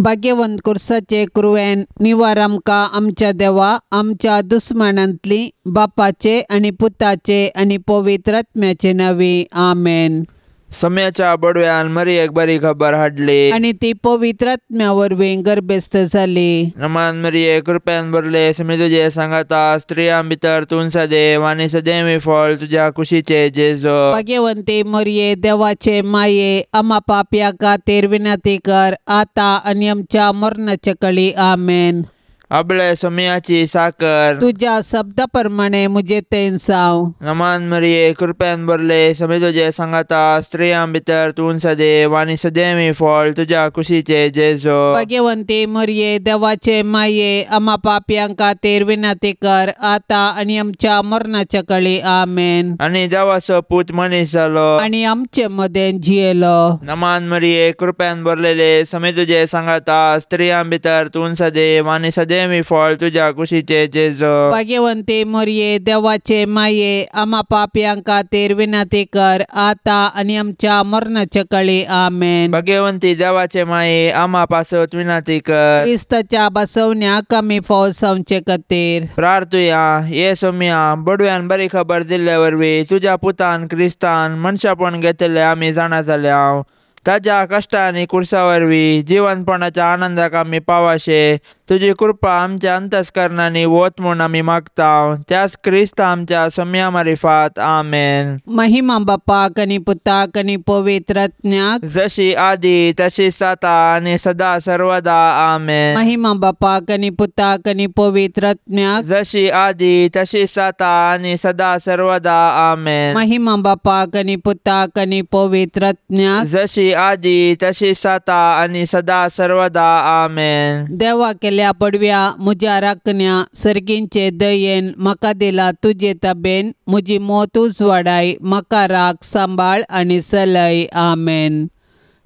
भाग्यवंत कुर्साचे कुरवेन निवार आमकां आमच्या देवा आमच्या दुस्मानांतली बापाचे आनी पुताचे आनी पवित्र आत्म्याचे नांवी आमेन. सम्याच्या बडव्यान मरियेक बरी खबर हाडली आनी ती पवित्र आत्म्या वरवीं गर्भस्थ जाली. नमान मरिये कृपेन भरले, समी तुजे सांगाता, स्त्रियां भितर तूं सदैव आनी सदैव फळ तुज्या कुशीचे जेजू. भाग्यवंती मरिये देवाचे माये आमा पापया खातीर विनंती कर आतां आनी आमच्या मरणाच्या कळी आमेन. अबळे सोम्याची साकर तुज्या शब्दा प्रमाणे मुझे तें जावं. नमान मरिये कृपेन भरले, समी तुजे सांगाता, स्त्रियां भितर तूं सदैव आनी सदैव फळ तुज्या कुशीचे जेजू. भाग्यवंती मरिये देवाचे माये आमा पापयां खातीर विनंती कर आतां आनी आमच्या मरणाच्या कळी आमेन. आनी देवाचो पूत मनीस जालो आनी आमचे मदें जियेलो. नमान मरिये कृपेन भरलेले, समी तुजे सांगाता, स्त्रियां भितर तूं सदैव आनी सदैव फळ तुज्या कुशीचे जेजू. भाग्यवंती मरिये देवाचे माये आमा पापयां खातीर विनंती कर आतां आनी आमच्या मरणाच्या कळी आमेन. भाग्यवंती देवाचे माये आमा पासत विनंती कर. क्रिस्ताच्या बसवण्याक आमी फौज जावचे खातीर प्रार्थुया. ये सोम्या बडव्यान बरी खबर दिल्ले वरवीं तुज्या पुतान क्रिस्तान मनशापण घेतिल्ले आमी जाणा जाल्या. ताज्या कश्टांनी कुर्सा वरवीं जिवनपणाच्या आनंदाक आमी पावाशे तुजी कृपा आमच्या अंतस्करणांनी वत म्हूण आमी मागता. त्याच क्रिस्त आमच्या सोम्या मारिफात आमेन. महिमा बापाक आनी पुताक आनी पवित्र आत्म्याक जशी आदी तशी जाता आनी सदा सर्वदा आमेन. महिमा बापाक आनी पुताक आनी पवित्र आत्म्याक जशी आदी तशी जाता आनी सदा सर्वदा आमेन. महिमा बापाक आनी पुताक आनी पवित्र आत्म्याक जशी आदी तशी जाता आनी सदा सर्वदा आमेन. देवा केल्या पडव्या म्हज्या राखण्या सर्गींचे दयेन म्हाका दिला तुजे ताबेन म्हजी मोत उजवाडाय म्हाका राख सांबाळ आनी सलय आमेन.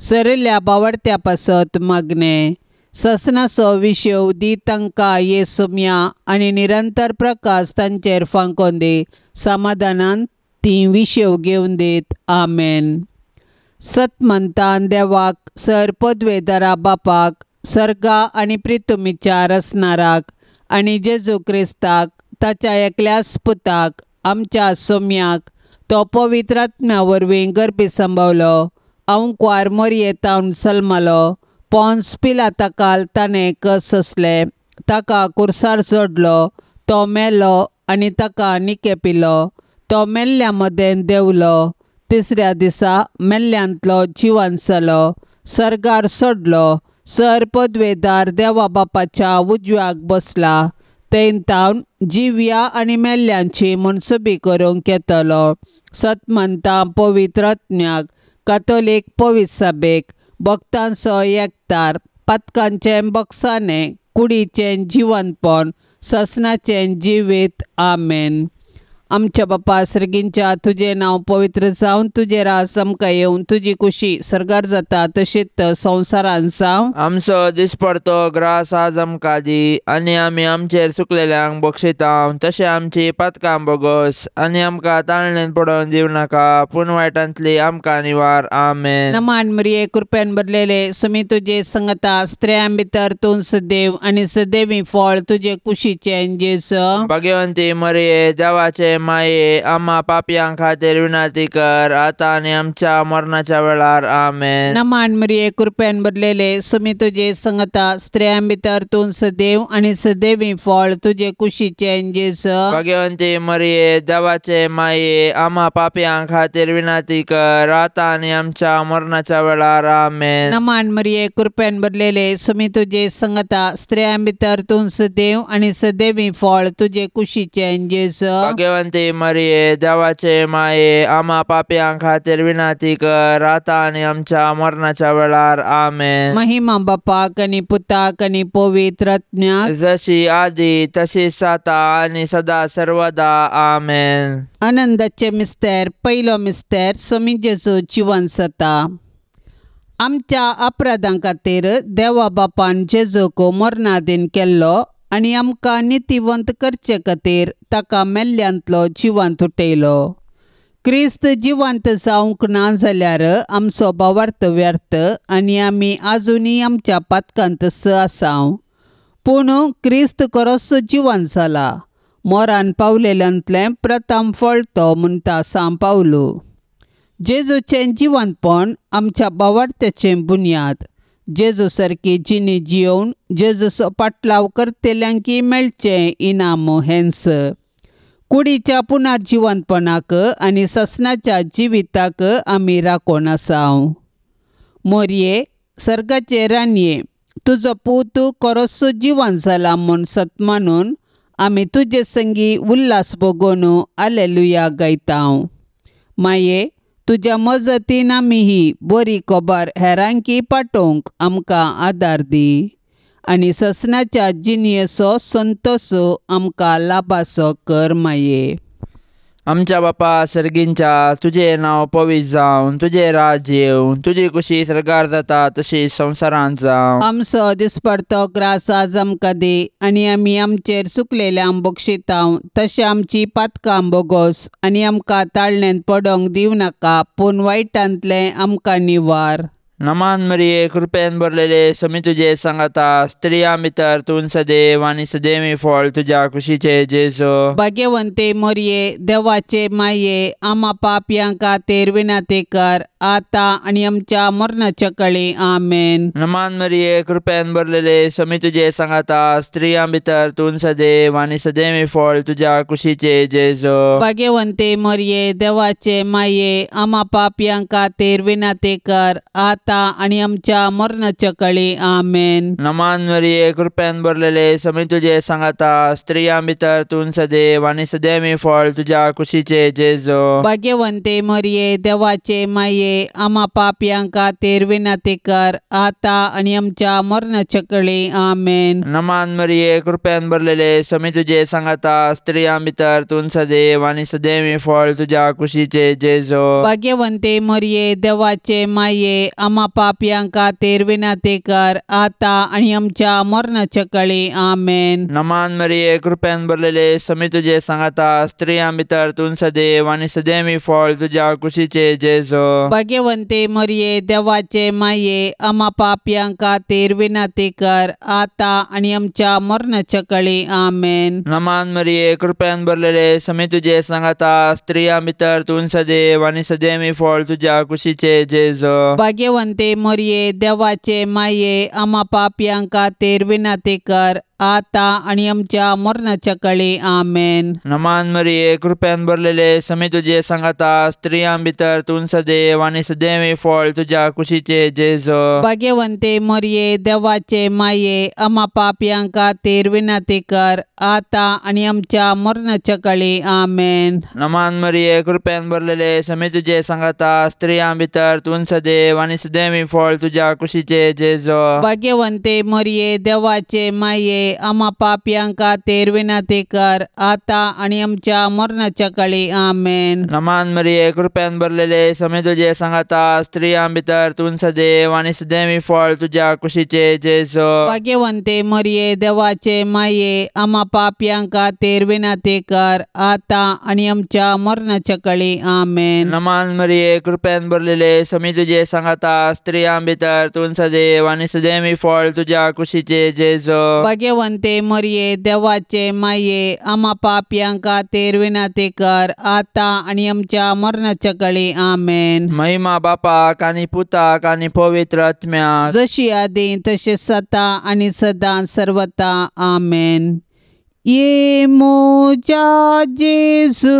सरिल्ल्या बावडत्या पासत मागणें ससनाचो विशेव दी तांकां ये सुम्या आनी निरंतर प्रकाश तांचेर फांकोन दी समाधानान ती विशेव घेवन दीत आमेन. सतमंतान देवाक सर पदवेदारा बापाक सर्गा आनी प्रितुमीच्या रसनाराक आनी जेजू क्रिस्ताक ताच्या एकल्याच पुताक आमच्या सोम्याक तो पवित्र आत्म्या वरवीं गर्भी संभवलो अंकवार मोरयेतावन सल्मालो पोन्स पिलाताकाल ताणें कस सोंसले ताका कुर्सार जोडलो तो मेलो आनी ताका निके पिलो तो मेल्ल्या मदें देंवलो तिसऱ्या दिसा मेल्ल्यांतलो जिवन जालो सर्गार सोडलो सर पदवेदार देवा बापाच्या उजव्याक बसला थंय जिव्या आनी मेल्ल्यांची मनसुबी करूंक येतलो. सतमंता पवित्र आत्म्याक कातोलीक पवित्र सभेक भक्तांचो एकतार पातकांचें बक्षाणें कुडीचें जिवनपण ससनाचें जिवीत आमेन. आमच्या बापा सर्गींच्या तुजें नांव पवित्र जावन तुजें राज आमकां येवन तुजी कुशी सर्गार जाता तशीच संवसारान जावं. आमचो दिसपडतो ग्रास आज आमकां दी आनी आमी आमचेर चुकलेल्यांक बक्षिता तशें आमची पातकां बोगस आनी आमकां ताळणेन पडोवन दिवं नाका पूण वायटांतली आमकां निवार आमेन. नमान मरिये कृपेन भरलेले सुमी तुजे संगता स्त्रियां भितर तूं सदैव आनी सदैवी फळ तुजे कुशीचें जेजू. भाग्यवंती मरिये देवाचे माये आमा पापयां खातीर विनंती कर आतां आनी आमच्या मरणाच्या वेळार आमेन. नमान मरिये कृपेन भरलेले सुमी तुजे संगता स्त्रियां भितर तूं सदैव आनी सदैवी फळ तुजे कुशीचें जेजू. भाग्यवंती मरिये देवाचे माये आमा पापयां खातीर विनंती कर आतां आनी आमच्या मरणाच्या वेळार आमेन. नमान मरिये कृपेन भरलेले सुमी तुजे संगता स्त्रियां भितर तूं सदैव आनी सदैवी फळ तुजे कुशीचें जेजू. भाग्यवंती मरिये देवाचे माये आमा पापयां खातीर विनंती कर आतां आनी आमच्या मरणाच्या वेळार आमेन. महिमा बापाक आनी पुताक आनी पवित्र आत्म्याक जशी आदी तशी जाता आनी सदा सर्वदा आमेन. आनंदाचे मिस्तेर पयलो मिस्तेर स्वामी जेजू जिवन जाता. आमच्या अपराधां खातीर देवा बापान जेजूक मरणादीन केल्लो आनी आमकां नितीवंत करचे खातीर ताका मेल्ल्यांतलो जिवंत उठयलो. क्रिस्त जिवंत जावंक ना जाल्यार आमचो भावार्थ व्यर्थ आनी आमी आजुनूय आमच्या पातकांत आसाव. पूण क्रिस्त खरोच जिवंत जाला, मोरान पावलेल्यांतलें प्रथम फळ तो म्हणटा सांव पावलो. जेजूचें जिवंतपण आमच्या भावार्थ्याचें बुन्याद. जेजू सारकी जिणी जियोवन जेजूचो पाटलाव करतल्यांकी मेळचें इनाम हेंच. कुडीच्या पुनर्जिवंतपणाक आनी ससनाच्या जिविताक आमी राखून आसाव. मोरये, सर्गाचे राणये, तुजो पूत खरोच जिवंत जाला म्हूण सत मानून आमी तुजे संगी उल्हास भोगोवन आलेलुया गायताव. माये, तुज्या मजतीन आमी ही बरी खबर हेरांकी पाठोवंक आमकां आदार दी आनी ससनाच्या जिणयेचो संतोश आमकां लाभाचो कर. माये, आमच्या बापा सर्गींच्या, तुजें नांव पवित्र जावन, तुजें राज येवन, तुजी कुशी सर्गार जाता तशी संवसारांत जावं. आमचो दिसपडतो ग्रास आज आमकां दी आनी आमी आमचेर चुकलेल्यांक बक्षिताव तशें आमची पातकां बोगोस आनी आमकां ताळण्यांत पडोंक दिवं नाका, पूण वायटांतलें आमकां निवार. नमान मरिये, कृपेन भरलेले, समी तुजे सांगाता, स्त्रियां भितर तूं सदैव आनी सदैवी फळ तुज्या कुशीचे जेजू. भाग्यवंते मोरये, देवाचे माये, आमा पापयां खातीर विनंती कर आतां आनी आमच्या मरणाच्या कळी. आमेन. नमान मरिये, कृपेन भरलेले, समी तुजे सांगाता, स्त्रियां भितर तूं सदैव आनी सदैवी फळ तुज्या कुशीचे जेजू. भाग्यवंते मोरये, देवाचे माये, आमा पापयां खातीर विनंती कर आतां आनी आमच्या मरणाच्या कळी. आमेन. नमान मरिये, कृपेन भरलेले, समी तुजे सांगाता, स्त्रियां भितर तूं सदैव आनी सदैवी फळ तुज्या कुशीचे जेजू. भाग्यवंते मोरये, देवाचे माये, आमा पापयां खातीर विनंती कर आतां आनी आमच्या मरणाच्या कळी. आमेन. नमान मरिये, कृपेन भरलेले, समी तुजे सांगाता, स्त्रियां भितर तूं सदैव आनी सदैवी फळ तुज्या कुशीचे जेजू. भाग्यवंते मोरये, देवाचे माये, आमा पापयां खातीर विनंती कर आतां आनी आमच्या मरणाच्या कळी. आमेन. नमान मरिये, कृपेन भरलेले, समी तुजे सांगाता, स्त्रियां भितर तूं सदैव आनी सदैवी फळ तुज्या कुशीचे जेजू. भाग्यवंते मोरये, देवाचे माये, आमा पापयां खातीर विनंती कर आतां आनी आमच्या मरणाच्या कळी. आमेन. नमान मरिये, कृपेन भरलेले, समी तुजे सांगाता, स्त्रियां भितर तूं सदैव आनी सदैवी फळ तुज्या कुशीचे जेजू. भाग्यवंते मोरये, देवाचे माये, आमा पापयां खातीर विनंती कर आतां आनी आमच्या मरणाच्या कळी. आमेन. नमान मरिये, कृपेन भरलेले, समी तुजे सांगाता, स्त्रियां भितर तूं सदैव आनी सदैवी फळ तुज्या कुशीचे जेजू. भाग्यवंते मोरये, देवाचे माये, आमा पापयां खातीर विनंती कर आतां आनी आमच्या मरणाच्या कळी. आमेन. नमान मरिये, कृपेन भरलेले, समी तुजे सांगाता, स्त्रियां भितर तूं सदैव आनी सदैवी फळ तुज्या कुशीचे जेजू. भाग्यवंते मोरये, देवाचे माये, आमा पापयां खातीर विनंती कर आतां आनी आमच्या मरणाच्या कळी. आमेन. नमान मरिये, कृपेन भरलेले, समी तुजे सांगाता, स्त्रियां भितर तूं सदैव आनी सदैवी फळ तुज्या कुशीचे जेजू. भाग्यवंते मोरये, देवाचे माये, आमा पापयां खातीर विनंती कर आतां आनी आमच्या मरणाच्या कळी. आमेन. नमान मरिये, कृपेन भरलेले, समी तुजे सांगाता, स्त्रियां भितर तूं सदैव आनी सदैवी फळ तुज्या कुशीचे जेजू. भाग्यवंते मोरये, देवाचे माये, आमा पापयां खातीर विनंती कर आतां आनी आमच्या मरणाच्या कळी. आमेन. महिमा बापाक आनी पुताक आनी पवित्र आत्म्याक, जशी आदी तशी सता आनी सदां सर्वता. आमेन. ये मोजा जेजू,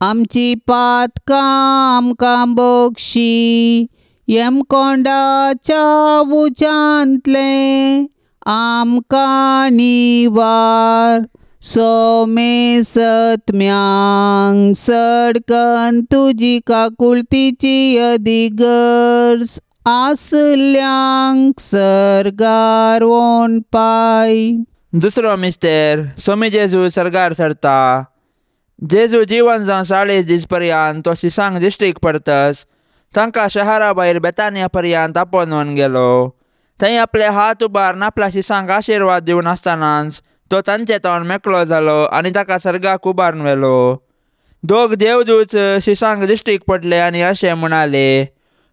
आमची पातकां आमकां बक्षी, यमकोंडाच्या उज्यांतलें आमकां निवार. सोमे सत्म्यांक सडकन तुजी काकुळतीची अदिगर्ज आसल्यांक सर्गार वोन पाय. दुसरो मिस्तेर, सोमी जेजू सर्गार सरता. जेजू जिवन जावन 40 दीस पर्यंत तो शिसांक दिश्टीक पडतस तांकां शहरा भायर बेतानिया पर्यंत आपोवन गेलो. थंय आपले हात उबारून आपल्या शिसांक आशिर्वाद दिवन आसतनाच तो तांचे तोंड मेकळो जालो आनी ताका सर्गाक उबारून व्हेलो. दोग देवदूत शिसांक दिश्टीक पडले आनी अशें म्हणाले,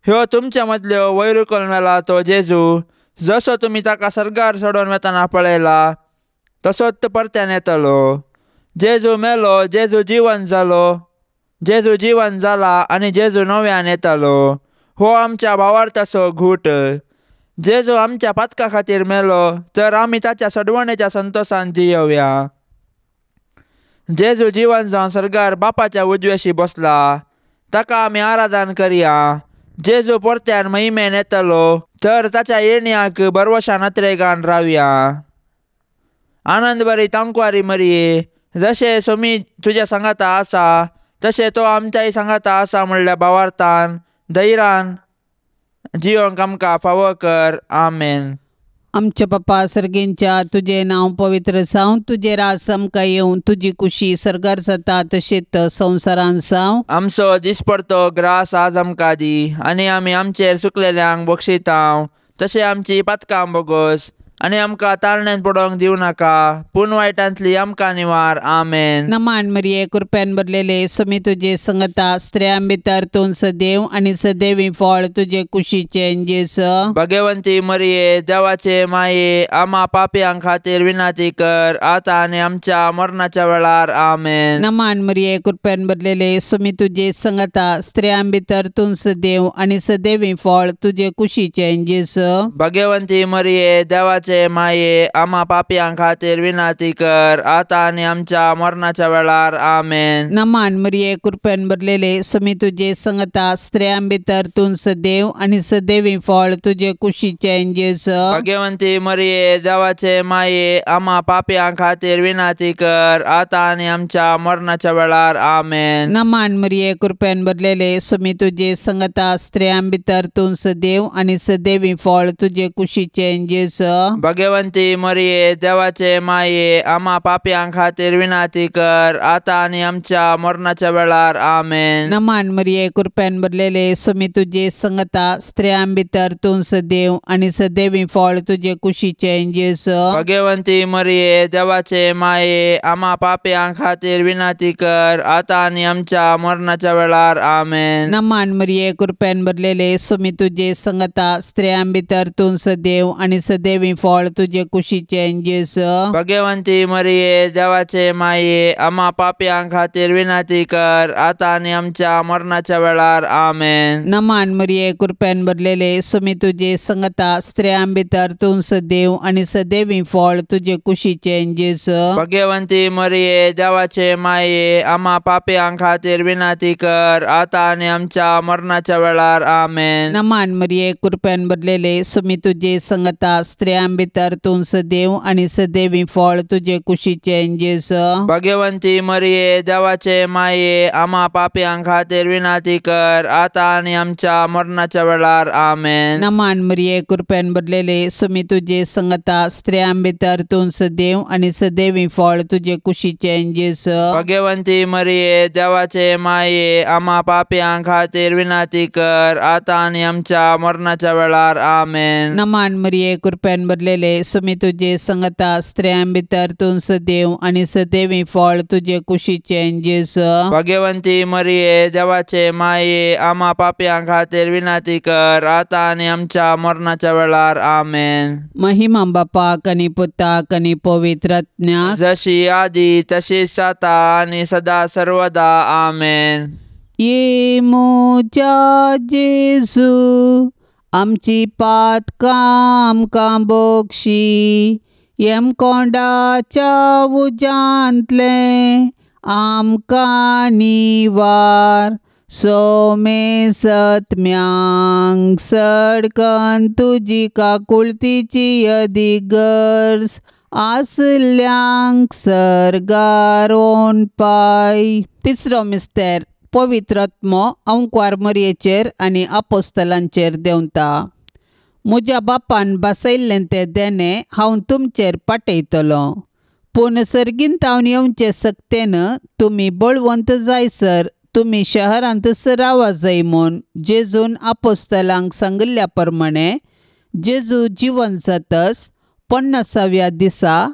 ह्यो तुमच्या मदल्यो वयर उखलून व्हेला तो जेजू, जसो तुमी ताका सर्गार चडोवन वेतना पळयला तसोच परत्यान येतलो. जेजू मेलो, जेजू जिवन जालो, जेजू जिवन जाला आनी जेजू नव्यान येतलो. हो आमच्या भावार्थाचो घूट. जेजू आमच्या पातका खातीर मेलो तर आमी ताच्या सडवणेच्या संतोशान जियोवया. जेजू जिवन जावन सर्गार बापाच्या उजव्याशी बसला, ताका आमी आराधन करया. जेजू परत्यान महिमेन येतलो तर ताच्या येण्याक बरवशान अत्रेगान रावया. आनंद बरी तांकवारी मरये, जशें सोमी तुज्या सांगाता आसा तशें तो आमच्याय सांगाता आसा म्हणल्या भावार्थान धैर्यान जियोंक आमकां फावो कर. आमेन. आमच्या पप्पा सर्गींच्या, तुजें नांव पवित्र जावं, तुजें राज आमकां येवं, तुजी कुशी सर्गार जाता तशीच संवसारान जावं. आमचो दिसपडतो ग्रास आज आमकां दी आनी आमी आमचेर चुकलेल्यांक बक्षितांव तशें आमची पातकां बोगोस आनी आमकां ताळण्यान पडोवंक दिवं नाका, पूण वायटांतली आमकां निवार. आमेन. नमान मरिये, कृपेन भरलेले, स्वामी तुजे संगता, स्त्रियां भितर तूं सदैव आनी सदैवी फळ तुजे कुशीचें जेजू. भगवंती मरिये, देवाचे माये, आमा पापयां खातीर विनंती कर, आतां आनी आमच्या मरणाच्या वेळार. आमेन. नमान मरिये, कृपेन भरलेले, स्वामी तुजे संगता, स्त्रियां भितर तूं सदैव आनी सदैवी फळ तुजे कुशीचें जेजू. भगवंती मरिये, देवाचे माये, आमा पापयां खातीर विनंती कर, आतां आनी आमच्या मरणाच्या वेळार. आमेन. नमान मरिये, कृपेन भरलेले, स्वामी तुजे संगता, स्त्रियां भितर तूं सदैव आनी सदैवी फळ तुजे कुशीचें जेजू. भगवंती मरिये, देवाचे माये, आमा पापयां खातीर विनंती कर, आतां आनी आमच्या मरणाच्या वेळार. आमेन. नमान मरिये, कृपेन भरलेले, स्वामी तुजे संगता, स्त्रियां भितर तूं सदैव आनी सदैवी फळ तुजे कुशीचें जेजू. भगवंती मरिये, देवाचे माये, आमा पापयां खातीर विनंती कर, आतां आनी आमच्या मरणाच्या वेळार. आमेन. नमान मरिये, कृपेन भरलेले, स्वामी तुजे संगता, स्त्रियां भितर तूं सदैव आनी सदैवी फळ तुजे कुशीचें जेजू. भगवंती मरिये, देवाचे माये, आमा पापयां खातीर विनंती कर, आतां आनी आमच्या मरणाच्या वेळार. आमेन. नमान मरिये, कृपेन भरलेले, स्वामी तुजे संगता, स्त्रियां भितर तूं सदैव आनी सदैवी फळ तुजे कुशीचें जेजू. भगवंती मरिये, देवाचे माये, आमा पापयां खातीर विनंती कर, आतां आनी आमच्या मरणाच्या वेळार. आमेन. नमान मरिये, कृपेन भरलेले, स्वामी तुजे संगता, स्त्रियां भितर तूं सदैव आनी सदैवी फळ तुजे कुशीचें जेजू. भगवंती मरिये, देवाचे माये, आमा पापयां खातीर विनंती कर, आतां आनी आमच्या मरणाच्या वेळार. आमेन. नमान मरिये, कृपेन भरलेले, स्वामी तुजे संगता, स्त्रियां भितर तूं सदैव आनी सदैवी फळ तुजे कुशीचें जेजू. भगवंती मरिये, देवाचे माये, आमा पापयां खातीर विनंती कर, आतां आनी आमच्या मरणाच्या वेळार. आमेन. नमान मरिये, कृपेन भरलेले, स्वामी तुजे संगता, स्त्रियां भितर तूं सदैव आनी सदैवी फळ तुजे कुशीचें जेजू. भगवंती मरिये, देवाचे माये, आमा पापयां खातीर विनंती कर, आतां आनी आमच्या मरणाच्या वेळार. आमेन. नमान मरिये, कृपेन भरलेले, स्वामी तुजे संगता, स्त्रियां भितर तूं सदैव आनी सदैवी फळ तुजे कुशीचें जेजू. भगवंती मरिये, देवाचे माये, आमा पापयां खातीर विनंती कर, आतां आनी आमच्या मरणाच्या वेळार. आमेन. महिमा बापाक आनी पुताक आनी पवित्र आत्म्याक, जशी आदी तशीच आतां आनी सदा सर्वदा. आमेन. ये म्हज्या जेजू, आमची पातकां आमकां बक्षी, यमकोंडाच्या उज्यांतलें आमकां निवार, सोमे सत्म्यांक सडकन तुजी काकुळतीची अदीक गरज आसल्यांक सर्गार पाय. तिसरो मिस्तेर, पवित्र आत्मो अंकवार मरयेचेर आनी आपोस्तलांचेर देंवता. म्हज्या बापान बसयल्लें तें देणें हांव तुमचेर पाटयतलो, पूण सर्गींतावन येवचे सक्तेन तुमी बळवंत जायसर तुमी शहरांतच रावा जाय म्हूण जेजून आपोस्तलांक सांगिल्ल्या प्रमाणे जेजू जिवन जातच 50व्या दिसा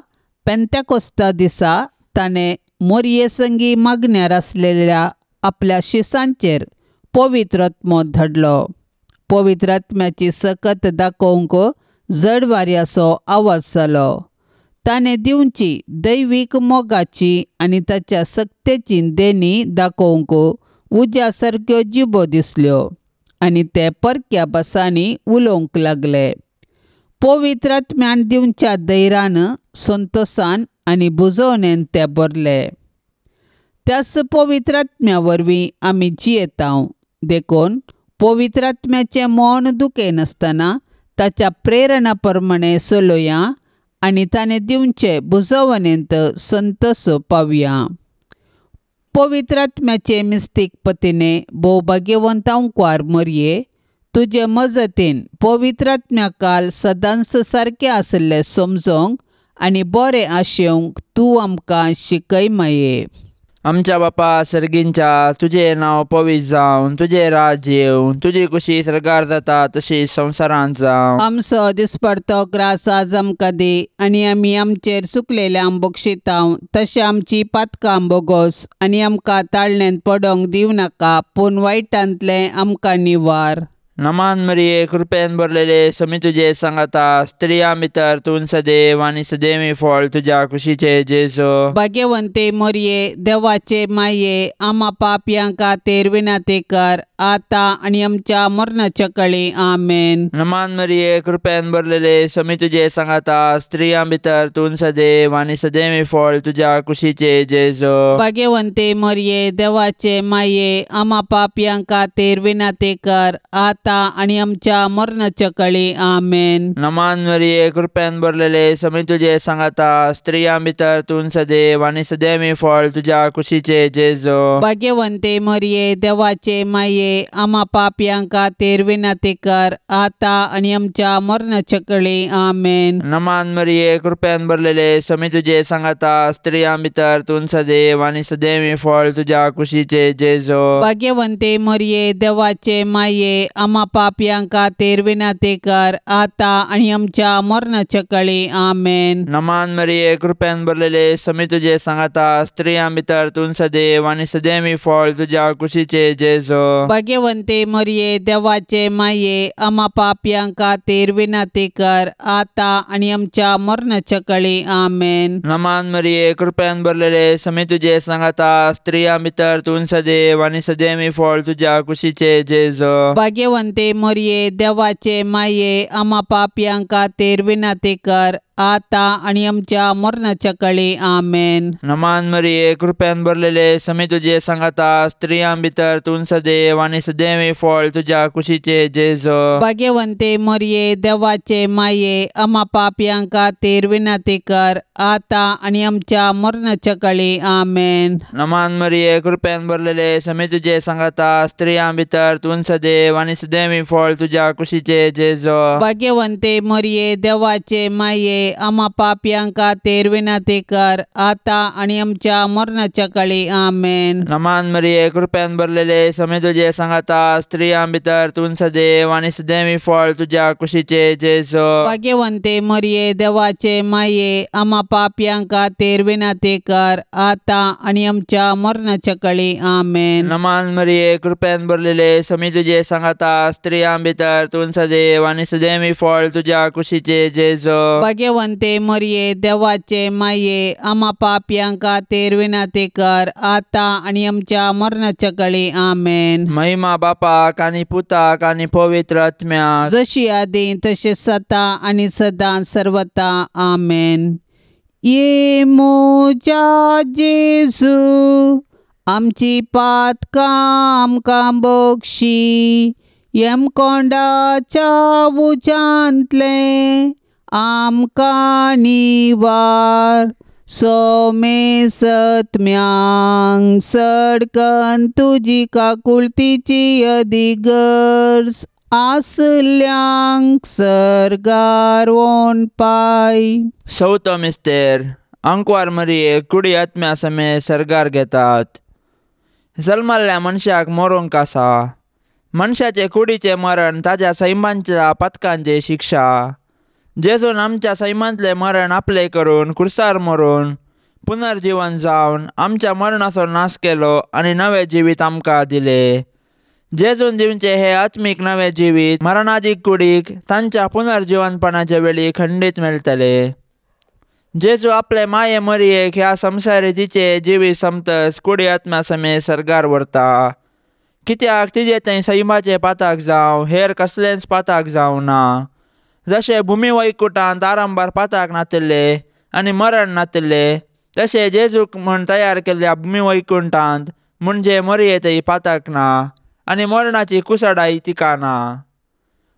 पेंतेकोस्ता दिसा ताणें मोरये संगी मागण्यार आसलेल्या आपल्या शिसांचेर पवित्र आत्मो धाडलो. पवित्र आत्म्याची सकत दाखोवंक जड वाऱ्याचो आवाज जालो. ताणें दिवची दैवीक मोगाची आनी ताच्या सक्तेची देणी दाखोवंक उज्या सारक्यो जिबो दिसल्यो आनी ते परक्या भासांनी उलोवंक लागले. पवित्र आत्म्यान दिवच्या धैर्यान, संतोसान आनी बुजोवणेन ते भरले. त्याच पवित्र आत्म्या वरवीं आमी जियेतांव. देखून पवित्र आत्म्याचें मन दुखयनासतना ताच्या प्रेरणा प्रमाणें चलोया आनी ताणें दिवचे बुजोवणेंत संतोष पावया. पवित्र आत्म्याचे मिस्तीक पतीने भोव भाग्यवंत अंकवार मरये, तुजे मजतीन पवित्र आत्म्या काल सदांच सारकें आशिल्लें समजोंक आनी बरें आशेवंक तूं आमकां शिकय माये. आमच्या बापा सर्गींच्या, तुजें नांव पवित्र जावन, तुजें राज येवन, तुजी कुशी सर्गार जाता तशी संवसारांत जावं. आमचो दिसपडतो ग्रास आज आमकां दी आनी आमी आमचेर चुकलेल्यांक बक्षितांव तशें आमची पातकां बोगोस आनी आमकां ताळणेंत पडोंक दिवं नाका, पूण वायटांतलें आमकां निवार. नमान मरिये, कृपेन भरलेले, समी तुजे सांगाता, स्त्रियां भितर तूं सदैव आनी सदैवी फळ तुज्या कुशीचे जेजू. भाग्यवंते मरिये, देवाचे माये, आमा पापयां खातीर विनंती कर आतां आनी आमच्या मरणाच्या कळी. आमेन. नमान मरिये, कृपेन भरलेले, समी तुजे सांगाता, स्त्रियां भितर तूं सदैव आनी सदैवी फळ तुज्या कुशीचे जेजू. भाग्यवंते मरिये, देवाचे माये, आमा पापयां खातीर विनंती कर आतां आनी आमच्या मरणाच्या कळी. आमेन. नमान मरिये, कृपेन भरलेले, समी तुजे सांगाता, स्त्रियां भितर तूं सदैव आनी सदैवी फळ तुज्या कुशीचे जेजू. भाग्यवंते मरिये, देवाचे माये, आमा पापयां खातीर विनंती कर आतां आनी आमच्या मरणाच्या कळी. आमेन. नमान मरिये, कृपेन भरलेले, समी तुजे सांगाता, स्त्रियां भितर तूं सदैव आनी सदैवी फळ तुज्या कुशीचे जेजू. भाग्यवंते मरिये, देवाचे माये, आमा पापयां खातीर विनंती कर आतां आनी आमच्या मरणाच्या कळी. आमेन. नमान मरिये, कृपेन भरलेले, समी तुजे सांगाता, स्त्रियां भितर तूं सदैव आनी सदैवी फळ तुज्या कुशीचे जेजू. भाग्यवंते मरिये, देवाचे माये, आमा पापयां खातीर विनंती कर आतां आनी आमच्या मरणाच्या कळी. आमेन. नमान मरिये, कृपेन भरलेले, समी तुजे सांगाता, स्त्रियां भितर तूं सदैव आनी सदैवी फळ तुज्या कुशीचे जेजू. भाग्यवंते मरिये, देवाचे माये, आमा पापयां खातीर विनंती कर आतां आनी आमच्या मरणाच्या कळी. आमेन. नमान मरिये, कृपेन भरलेले, समी तुजे सांगाता, स्त्रियां भितर तूं सदैव आनी सदैवी फळ तुज्या कुशीचे जेजू. भाग्यवंते मरिये, देवाचे माये, आमा पापयां खातीर विनंती कर आतां आनी आमच्या मरणाच्या कळी. आमेन. नमान मरिये, कृपेन भरलेले, समी तुजे सांगाता, स्त्रियां भितर तूं सदैव आनी सदैवी फळ तुज्या कुशीचे जेजू. भाग्यवंते मरिये, देवाचे माये, आमा पापयां खातीर विनंती कर आतां आनी आमच्या मरणाच्या कळी. आमेन. नमान मरिये, कृपेन भरलेले, समी तुजे सांगाता, स्त्रियां भितर तूं सदैव आनी सदैवी फळ तुज्या कुशीचे जेजू. भाग्यवंते मरिये, देवाचे माये, आमा पापयां खातीर विनंती कर आतां आनी आमच्या मरणाच्या कळी. आमेन. नमान मरिये, कृपेन भरलेले, समी तुजे सांगाता, स्त्रियां भितर तूं सदैव आनी सदैवी फळ तुज्या कुशीचे जेजू. भाग्यवंते मरिये, देवाचे माये, आमा पापयां खातीर विनंती कर आतां आनी आमच्या मरणाच्या कळी. आमेन. महिमा बापाक आनी पुताक आनी पवित्र आत्म्याक, जशी आदी तशी सता आनी सदां सर्वता. आमेन. ये म्हज्या जेजू, आमची पातकां आमकां बक्षी, यमकोंडाच्या उज्यांतलें आमकां निवार, सोमेसत्म्यांक सडकन तुजी काकुळतीची अदी गरज आसल्यांक सर्गार वोन पाय. सौतो मिस्तेर, अंकवार मरिये कुडी आत्म्या समे सर्गार घेतात. जल्मल्ल्या मनशाक मरूंक आसा. मनशाचे कुडीचें मरण ताज्या सैमांच्या पातकांची शिक्षा. जेजून आमच्या सैमांतलें मरण आपलें करून कुर्सार मरून पुनर्जीवन जावन आमच्या मरणाचो नाश केलो आनी नवें जिवीत आमकां दिलें. जेजून दिवचें हें आत्मीक नवें जिवीत मरणादीक कुडीक तांच्या पुनर्जीवनपणाच्या वेळी खंडीत मेळटलें. जेजू आपले माये मरयेक ह्या संवसारी तिचें जिवीत समतस कुडी आत्म्या समेत सर्गार व्हरता. कित्याक तिजें थंय सैमाचें पाताक जावं हेर कसलेंच पाताक जावं ना. जशें भुमी वैकुटांत आरंभार पाताक नातिल्लें आनी मरण नातिल्लें तशें जेजूक म्हूण तयार केल्ल्या भुमी वैकुंठांत म्हणजे मरये थंय पाताक ना आनी मरणाची कुसडाय तिका ना.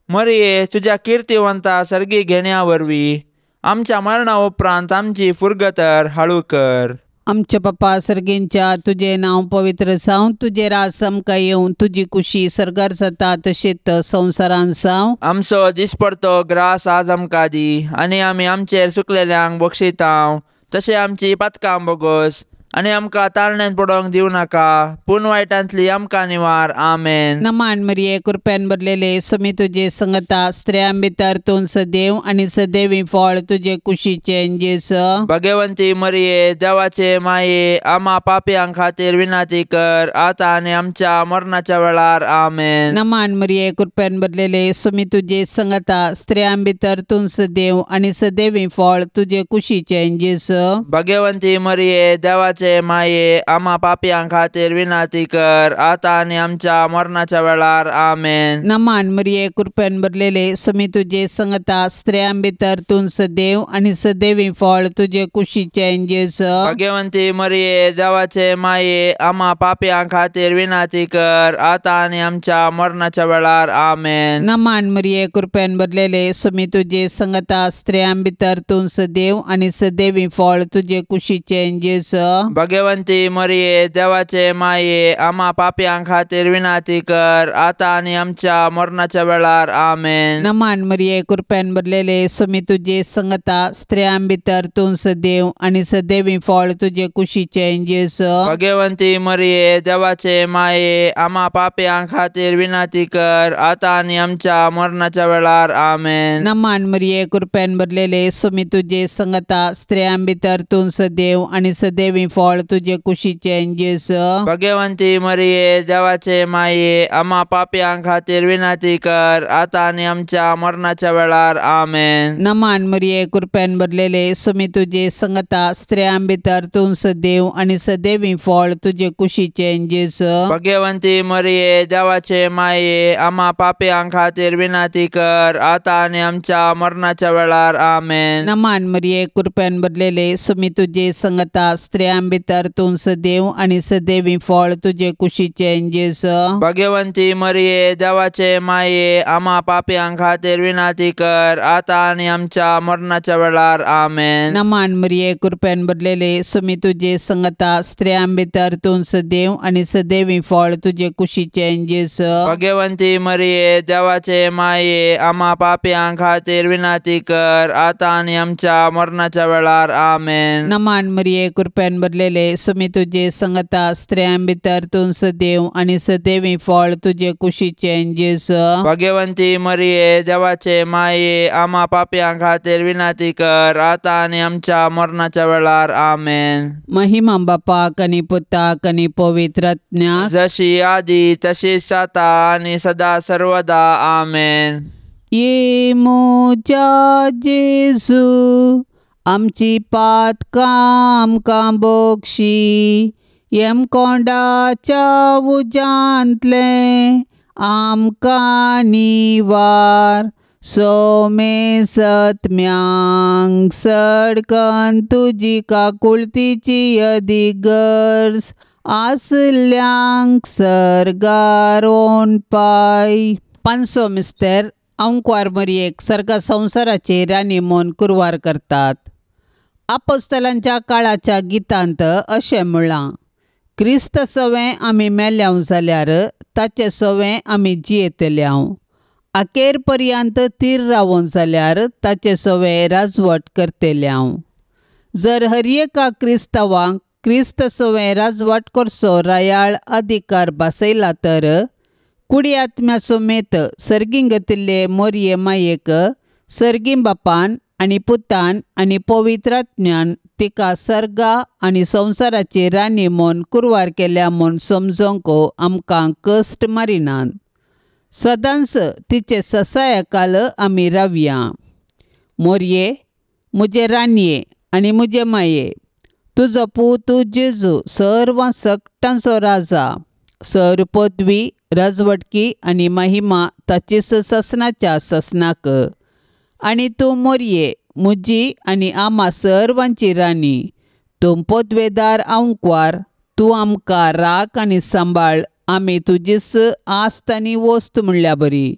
मरये तुज्या किर्तिवंता सर्गी घेण्या वरवीं आमच्या मरणा उपरांत आमची फुरगतर हाळू कर. आमच्या बापा सर्गींच्या तुजें नांव पवित्र जावं, तुजें राज आमकां येवं, तुजी कुशी सर्गार जाता तशीच संवसारांत जावं. आमचो दिसपडतो ग्रास आज आमकां दी आनी आमी आमचेर सुकलेल्यांक बक्षितांव तशें आमची पातकां बोगोस आनी आमकां ताळण्यांत पडोवंक दिवं नाका पूण वायटांतली आमकां निवार. आमेन. नमान मरिये कृपेन भरलेले स्वामी तुजे संगता, स्त्रियां भितर तूं सदैव आनी सदैवी फळ तुजे कुशीचें जेजू. भगवंती मरिये देवाचे माये आमा पापयां खातीर विनंती कर आतां आनी आमच्या मरणाच्या वेळार. आमेन. नमान मरिये कृपेन भरलेले स्वामी तुजे संगता, स्त्रियां भितर तूं सदैव आनी सदैवी फळ तुजे कुशीचें जेजू. भगवंती मरिये देवाचे माये आमा पापयां खातीर विनंती कर आतां आनी आमच्या मरणाच्या वेळार. आमेन. नमान मरिये कृपेन भरलेले स्वामी तुजे संगता, स्त्रियां भितर तूं सदैव आनी सदैवी फळ तुजे कुशीचें जेजू. भगवंती मरिये देवाचे माये आमा पापयां खातीर विनंती कर आतां आनी आमच्या मरणाच्या वेळार. आमेन. नमान मरिये कृपेन भरलेले स्वामी तुजे संगता, स्त्रियां भितर तूं सदैव आनी सदैवी फळ तुजे कुशीचें जेजू. भगवंती मरिये देवाचे माये आमा पापयां खातीर विनंती कर आतां आनी आमच्या मरणाच्या वेळार. आमेन. नमान मरिये कृपेन भरलेले स्वामी तुजे संगता, स्त्रियां भितर तूं सदैव आनी सदैवी फळ तुजे कुशीचें जेजू. भगवंती मरिये देवाचे माये आमा पापयां खातीर विनंती कर आतां आनी आमच्या मरणाच्या वेळार. आमेन. नमान मरिये कृपेन भरलेले स्वामी तुजे संगता, स्त्रियां भितर तूं सदैव आनी सदैवी फळ तुजे कुशीचें जेजू. भगवंती मरिये देवाचे माये आमा पापयां खातीर विनंती कर आतां आनी आमच्या मरणाच्या वेळार. आमेन. नमान मरिये कृपेन भरलेले स्वामी तुजे संगता, स्त्रियां भितर तूं सदैव आनी सदैवी फळ तुजे कुशीचें जेजू. भगवंती मरिये देवाचे माये आमा पापयां खातीर विनंती कर आतां आनी आमच्या मरणाच्या वेळार. आमेन. नमान मरिये कृपेन भरलेले स्वामी तुजे संगता, स्त्रियां भितर तूं सदैव आनी सदैवी फळ तुजे कुशीचें जेजू. भगवंती मरिये देवाचे माये आमा पापयां खातीर विनंती कर आतां आनी आमच्या मरणाच्या वेळार. आमेन. नमान मरिये कृपेन भरलेले स्वामी तुजे संगता, स्त्रियां भितर तूं सदैव आनी सदैवी फळ तुजे कुशीचें जेजू. भगवंती मरिये देवाचे माये आमा पापयां खातीर विनंती कर आतां आनी आमच्या मरणाच्या वेळार. आमेन. नमान मरिये कृपेन भरलेले स्वामी तुजे संगता, स्त्रियां भितर तूं सदैव आनी सदैवी फळ तुजे कुशीचें जेजू. भगवंती मरिये देवाचे माये आमा पापयां खातीर विनंती कर आतां आनी आमच्या मरणाच्या वेळार. आमेन. महिमा बापाक आनी पुताक आनी पवित्र आत्म्याक, जशी आदी तशीच आतां आनी सदा सर्वदा. आमेन. ये म्हज्या जेजू आमची पातकां आमकां बोगशी, यमकोंडाच्या उज्यांतलें आमकां निवार. सोमे सत्म्यांक सडकन तुजी काकुळतीची अदीक गरज आसल्यांक सर्गार ओनपाय. पांचसो मिस्तर अंकवार मरयेक सर्गा संवसाराचे राणी म्हूण कुरवार करतात. आपोस्तलांच्या काळाच्या गितांत अशें म्हळां, क्रिस्त सवें आमी मेल्यांव जाल्यार ताचे सवें आमी जियेतल्यांव, अखेर पर्यंत थीर रावोन जाल्यार ताचे सवें राजवट करतल्यांव. जर हर एका क्रिस्तांवांक क्रिस्त सवें राजवट करचो रायाळ अधिकार भासयला तर कुडी आत्म्या समेत सर्गीं घेतिल्ले मोरये मायेक सर्गीं बापान आनी पुतान आनी पवित्रात्म्यान तिका सर्गा आनी संवसाराची राणी म्हूण कुरवार केल्या म्हूण समजोंक आमकां कश्ट मारिनात. सदांच तिचे ससायकाल आमी रावया. मोरये म्हजे राणये आनी म्हजे माये, तुजो पूत जेजू सर्व सकटांचो राजा, सर पदवी राजवटकी आनी महिमा ताचीच ससनाच्या ससनाक. आनी तूं मोरये म्हजी आनी आमा सर्वांची राणी, तूं पदवेदार आंकवार, तूं आमकां राख आनी सांबाळ, आमी तुजीच आस्त आनी वस्त म्हणल्या बरी.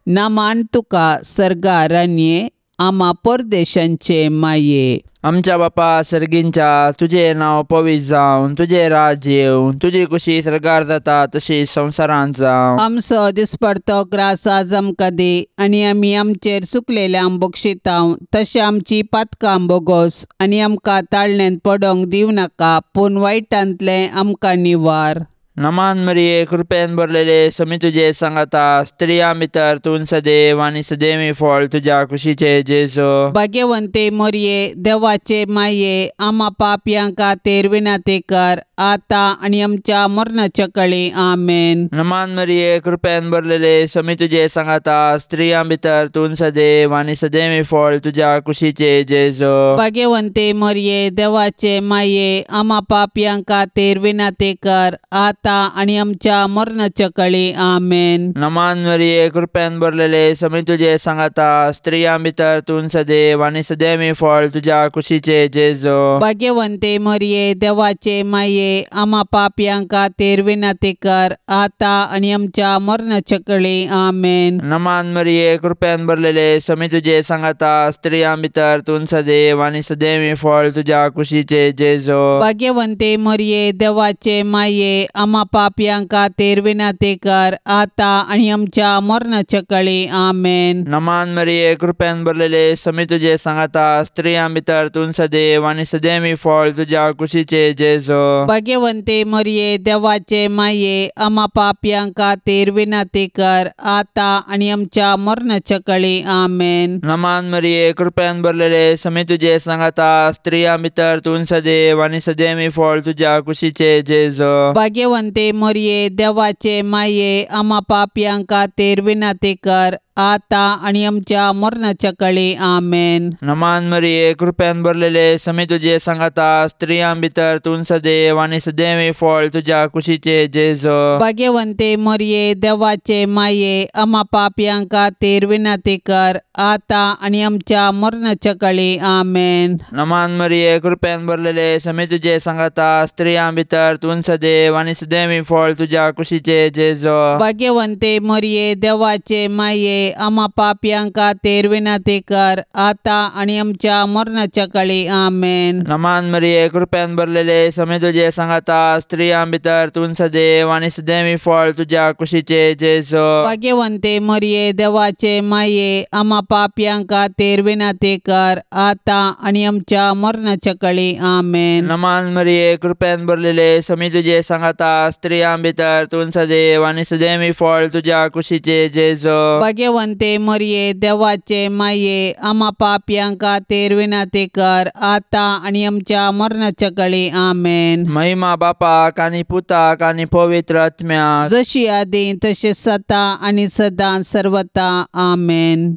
नामान तुका सर्गा राणये, आमा परदेशांचे माये. आमच्या बापा सर्गींच्या, तुजें नांव पवित्र जावन, तुजें राज्य येवन, तुजी कुशी सर्गार जाता तशी संवसारांत जावं. आमचो दिसपडतो ग्रास आज आमकां दी आनी आमी आमचेर चुकलेल्यांक बक्षितांव तशें आमची पातकां बोगोस आनी आमकां ताळण्यांत पडोंक दिवं नाका, पूण वायटांतलें आमकां निवार. नमान मरिये, कृपेन भरलेले, समी तुजे सांगाता, स्त्रियां भितर तूं सदैव आनी सदैवी फळ तुज्या कुशीचे जेजू. भाग्यवंते मोरये, देवाचे माये, आमा पापयां खातीर विनंती कर आतां आनी आमच्या मरणाच्या कळी. आमेन. नमान मरिये, कृपेन भरलेले, समी तुजे सांगाता, स्त्रियां भितर तूं सदैव आनी सदैवी फळ तुज्या कुशीचे जेजू. भाग्यवंते मोरये, देवाचे माये, आमा पापयां खातीर विनंती कर आतां आनी आमच्या मरणाच्या कळी. आमेन. नमान मरिये, कृपेन भरलेले, समी तुजे सांगाता, स्त्रियां भितर तूं सदैव आनी सदैवी फळ तुज्या कुशीचे जेजू. भाग्यवंते मोरये, देवाचे माये, आमा पापयां खातीर विनंती कर आतां आनी आमच्या मरणाच्या कळी. आमेन. नमान मरिये, कृपेन भरलेले, समी तुजे सांगाता, स्त्रियां भितर तूं सदैव आनी सदैवी फळ तुज्या कुशीचे जेजू. भाग्यवंते मोरये, देवाचे माये, आमा पापयां खातीर विनंती कर आतां आनी आमच्या मरणाच्या कळी. आमेन. नमान मरिये, कृपेन भरलेले, समी तुजे सांगाता, स्त्रियां भितर तूं सदैव आनी सदैवी फळ तुज्या कुशीचे जेजू. भाग्यवंते मोरये, देवाचे माये, आमा पापयां खातीर विनंती कर आतां आनी आमच्या मरणाच्या कळी. आमेन. नमान मरिये, कृपेन भरलेले, समी तुजे सांगाता, स्त्रियां भितर तूं सदैव आनी सदैवी फळ तुज्या कुशीचे जेजू. भाग्यवंते मोरये, देवाचे माये, आमा पापयां खातीर विनंती कर आतां आनी आमच्या मरणाच्या कळी. आमेन. नमान मरिये, कृपेन भरलेले, समी तुजे सांगाता, स्त्रियां भितर तूं सदैव आनी सदैवी फळ तुज्या कुशीचे जेजू. भाग्यवंते मोरये, देवाचे माये, आमा पापयां खातीर विनंती कर आतां आनी आमच्या मरणाच्या कळी. आमेन. नमान मरिये, कृपेन भरलेले, समी तुजे सांगाता, स्त्रियां भितर तूं सदैव आनी सदैवी फळ तुज्या कुशीचे जेजू. भाग्यवंते मोरये, देवाचे माये, आमा पापयां खातीर विनंती कर आतां आनी आमच्या मरणाच्या कळी. आमेन. नमान मरिये, कृपेन भरलेले, समी तुजे सांगाता, स्त्रियां भितर तूं सदैव आनी सदैवी फळ तुज्या कुशीचे जेजू. भाग्यवंते मोरये, देवाचे माये, आमा पापयां खातीर विनंती कर आतां आनी आमच्या मरणाच्या कळी. आमेन. नमान मरिये, कृपेन भरलेले, समी तुजे सांगाता, स्त्रियां भितर तूं सदैव आनी सदैवी फळ तुज्या कुशीचे जेजू. भाग्यवंते मोरये, देवाचे माये, आमा पापयां खातीर विनंती कर आतां आनी आमच्या मरणाच्या कळी. आमेन. महिमा बापाक आनी पुताक आनी पवित्र आत्म्याक, जशी आदी तशी सता आनी सदां सर्वता. आमेन.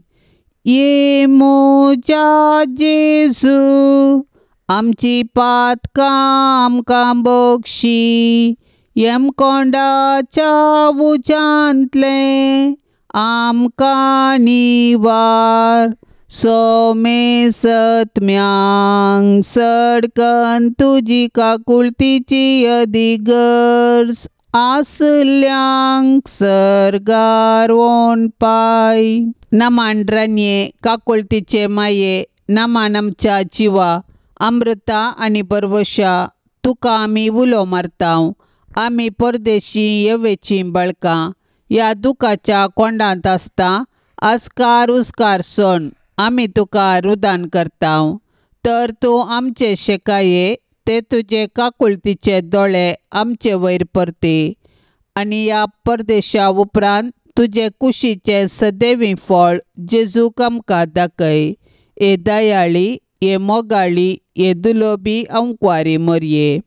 ये म्हज्या जेजू, आमची पातकां आमकां बक्षी, यमकोंडाच्या उज्यांतलें आमकां निवार, सोमे सत्म्यांक सडकन तुजी काकुळतीची अदिगर्ज आसल्यांक सर्गार वोन पाय. नमान रानये, काकुळतीचे माये, नमान आमच्या जिवा, अमृता आनी बरवशा, तुका आमी उलो मारतांव. आमी परदेशी येवेचीं बळकां ह्या दुखाच्या कोंडांत आसता आस्कार उस्कार सोण आमी तुका रुदान करतांव. तर तूं आमचे शेकाये ते तुजे काकुळतीचे दोळे आमचे वयर परती आनी ह्या परदेशा उपरांत तुजे कुशीचें सदैवी फळ जेजूक आमकां दाखय. हे दयाळी, हे मोगाळी, हे दुलोबी अंकवारी मोरये,